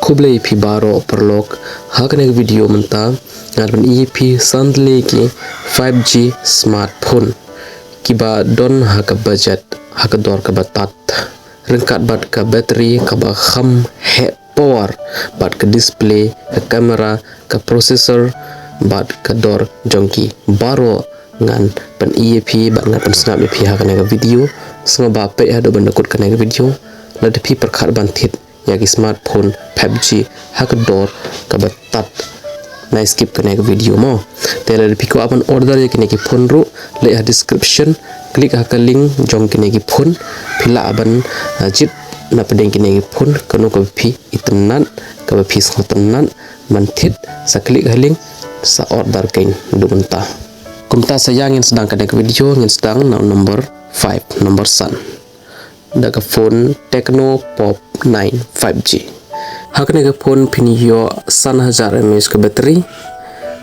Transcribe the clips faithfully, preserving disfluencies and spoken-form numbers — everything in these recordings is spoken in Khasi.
Khublei phi baroh paralok, ha kane ka video mynta ngan pyni ïa phi san tylli ki five G smartphone kiba don ha ka budget, ha ka dor kaba tad, ryngkat bad ka battery kaba kham heh power, bad ka display, ka camera, ka processor bad ka dor jong ki baroh ngan pyni ïa phi bad ngan pynsngew ïa phi ha kane ka video. Sngewbha peit haduh ban da kut kane ka video lada phi pyrkhat ban thied ïa ki smartphone five G ha ka dor kaba tad. Nai skip kane ka video mo. Te lada phi kwah ban order ïa kine ki phone ruh, leit ha description, klik ha ka link jong kine ki phone, phi lah ban, ah, jied na pdeng kine ki phone kano kaba phi itynnad, kaba phi sngewtynnad ban thied, sa klik ha link, sa order kein haduh mynta. Kumta sa ïa ngin sdang kane ka video, ngin sdang na number five, number san. Da ka phone Tecno Pop nine five G. Ha kane ka phone phin ïoh san hajar mAh ka battery.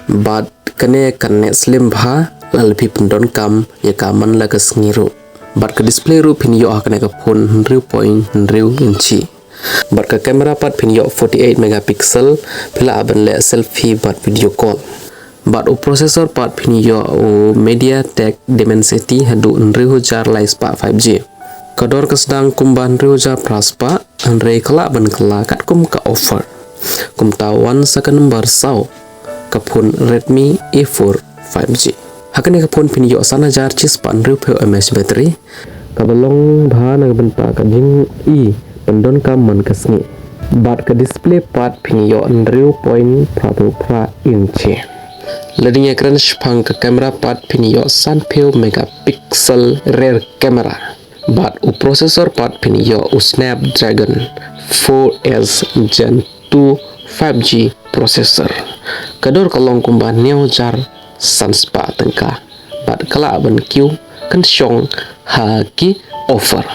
Bad kane kan neh slem bha lada phi pyndonkam ïa ka man la ka sngi ruh. Bad ka display ruh phin ïoh ha kane ka phone hynriew point hynriew inchi. Bad ka camera pat phin ïoh forty-eight megapixel, phi lah ban leh selfie bad video call. Bad u processor pat phin ïoh u MediaTek Dimensity haduh hynriew hajar lai spah five G. Ka dor ka sdang kumba hynriew hajar phra spah, hynrei ka lah ban kylla katkum ka offer. Kumta wan sa ka number saw, ka phone Redmi A four five G. Ha kane ka phone phin ïoh san hajar chispah hynriewphew mAh battery, kaba long bha na ka bynta ka jingïapyndonkam man ka sngi. Bad ka display pat phin ïoh hynriew point phraphew phra inchi. Lada ngin kren shaphang ka camera pat phin ïoh sanphew megapixel rear camera. Bad u processor pat phin ïoh u Snapdragon four S Gen two five G processor. Ka dor ka long kumba hynñiew hajar san spah tyngka. Bad ka lah ban kiew kynshong ha ki offer.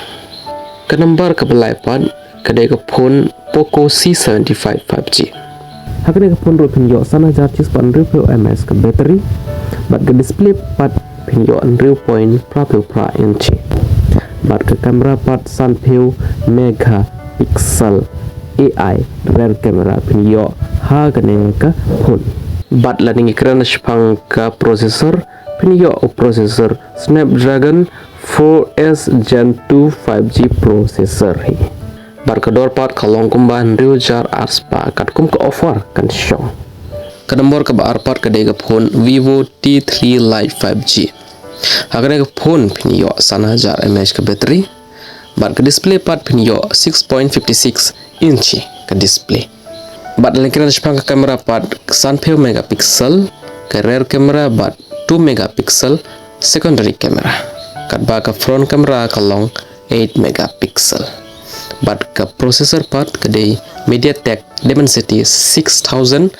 Ka number kaba lai pat ka dei ka phone Poco C seventy-five five G. Ha kane ka phone ruh phin ïoh san hajar chispah hynriewphew mAh ka battery. Bad ka display pat phin ïoh hynriew point phraphew phra inchi. Bad ka camera pat sanphew megapixel A I rear camera phin ïoh ha kane ka phone. Bad lada ngin kren shaphang ka processor, phin ïoh u processor Snapdragon four S Gen two five G processor hi. Bad ka dor pat ka long kumba hynriew hajar ar spah katkum ka offer kynshong. Ka number kaba ar pat ka dei ka phone Vivo T three Lite five G. Ha kane ka phone phin ïoh san hajar mAh ka battery. Bad ka display pat phin ïoh six point fifty six inchi ka display. Bad lada ngin kren shaphang ka camera pat, sanphew megapixel ka rear camera bad two megapixel secondary camera. Katba ka front camera ka long eight megapixel. Bad ka processor pat ka dei MediaTek Dimensity six thousand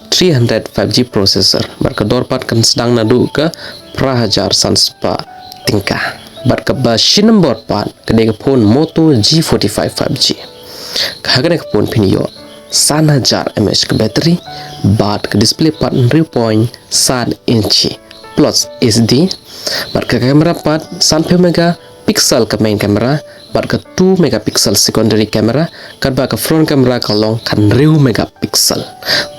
three hundred five G processor. Bad ka dor pat kan sdang naduh ka phra hajar san spah tyngka. Bad kaba shi number pat ka dei ka phone Moto G forty-five five G. Ka ha kane ka phone phin ïoh san hajar mAh ka battery. Bad ka display pat hynriew point san inchi plus H D. Bad ka camera pat sanphew megapixel ka main camera. Bad ka two megapixel secondary camera. Katba ka front camera ka long khathynriew megapixel.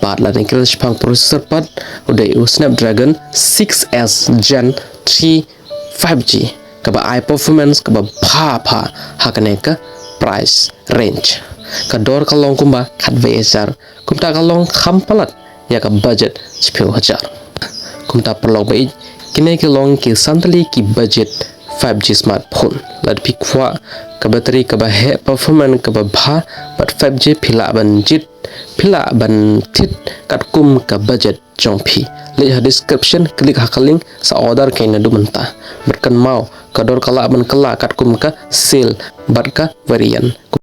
Bad lada ngin kren shaphang processor pat, u dei u Snapdragon six S Gen three five G, kaba ai performance kaba bha bha ha kane ka price range. Ka dor ka long kumba khatwei hajar, kumta ka long kham palat ïa ka budget shiphew hajar. Kumta paralok ba ïeit, kine ki long ki san tylli ki budget five G smartphone. Lada phi kwah ka battery kaba heh, performance kaba bha bad five G, phi lah ban jied, phi lah ban thied katkum ka budget jong phi. Leit ha description, klik ha ka link, sa order kein naduh mynta. Bad kynmaw, ka dor ka lah ban kylla katkum ka sale bad ka variant.